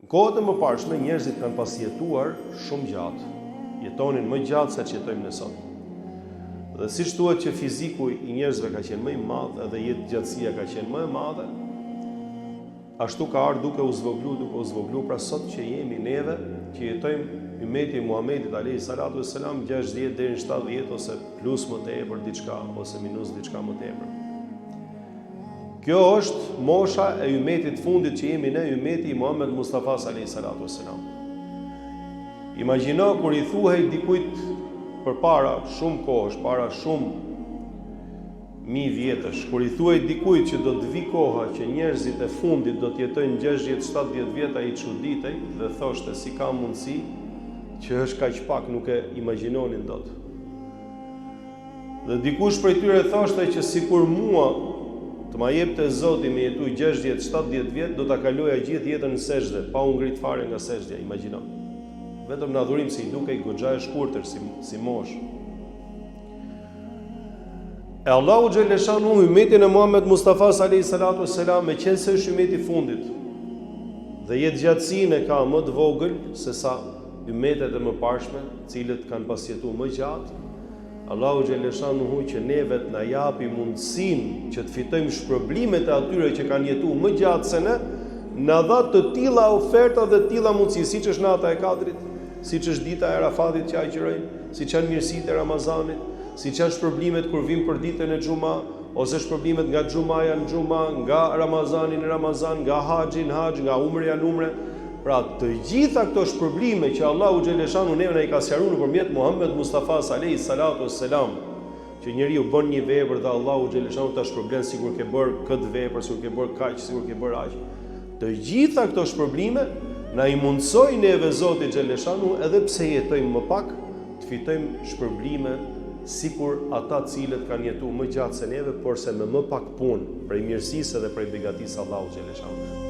Në kohët e mëparshme njerëzit kanë pas jetuar shumë gjatë, jetonin më gjatë se ç'jetojmë ne sot. Dhe siç thuhet që fiziku i njerëzve ka qenë më i madh edhe jetëgjatësia ka qenë më e madhe, ashtu ka ardhur duke u zvoglu, duke u zvoglu, pra sot që jemi neve, që jetojmë ymeti i Muhamedit alayhi salatu vesselam 60 deri në 70 ose plus më tepër diçka ose minus diçka më tepër. Kjo është mosha e ymetit të fundit që jemi ne, ymeti i Muhammed Mustafas alayhi salatu vesselam. Imagjino kur i thuhej dikujt përpara shumë kohësh, para shumë mijë vjetësh, kur i thuhej dikujt që do të vi koha që njerëzit e fundit do të jetojnë 60-70 vjet, ai çuditej dhe thoshte si ka mundësi që është kaq pak, nuk e imagjinonin dot. Dhe dikush prej tyre thoshte që sikur mua të ma jepte Zoti me jetu 60, 70 vjet, do ta kaloja gjithë jetën në sexhde, pa u ngrit fare nga sexhdja, imagjino. Vetëm në adhurim se i dukej goxha e shkurtër si, si moshë. E Allahu xheleshanuhu ymetin e Muhammed Mustafa alayhi salatu selam meqenëse është ymeti i fundit dhe jetëgjatësinë e ka më të vogël se sa ymetet e mëparshme, të cilët kanë pas jetu më gjatë, Allahu xheleshanuhu që neve të na japi mundësinë që të fitojmë shpërblimet e atyre që kanë jetu më gjatë se ne, na dha të tilla oferta dhe të tilla mundësi, siç është nata e Kadrit, siç është dita e Arafatit që agjërojmë, siç janë mirësitë e Ramazanit, siç janë shpërblimet kur vijmë për ditën e xhuma, ose shpërblimet nga xhumaja në xhuma, nga Ramazani në Ramazan, nga haxhi në haxh, nga umreja në umre. Pra, të gjitha këto shpërblime që Allahu xheleshanuhu neve na i ka sqaruar nëpërmjet Muhammed Mustafas alayhi salatu wassalam, që njeriu bën një vepër dhe Allahu xheleshanuhu ta shpërblen sikur ke bërë këtë vepër, sikur ke bërë kaq, sikur ke bërë aq. Të gjitha këto shpërblime na i mundësoi neve Zoti xheleshanuhu edhe pse jetojmë më pak, të fitojmë shpërblime sikur ata të cilët kanë jetu më gjatë se neve, porse me më pak punë, prej mirësisë edhe prej begatisë së Allahut xheleshanuhu.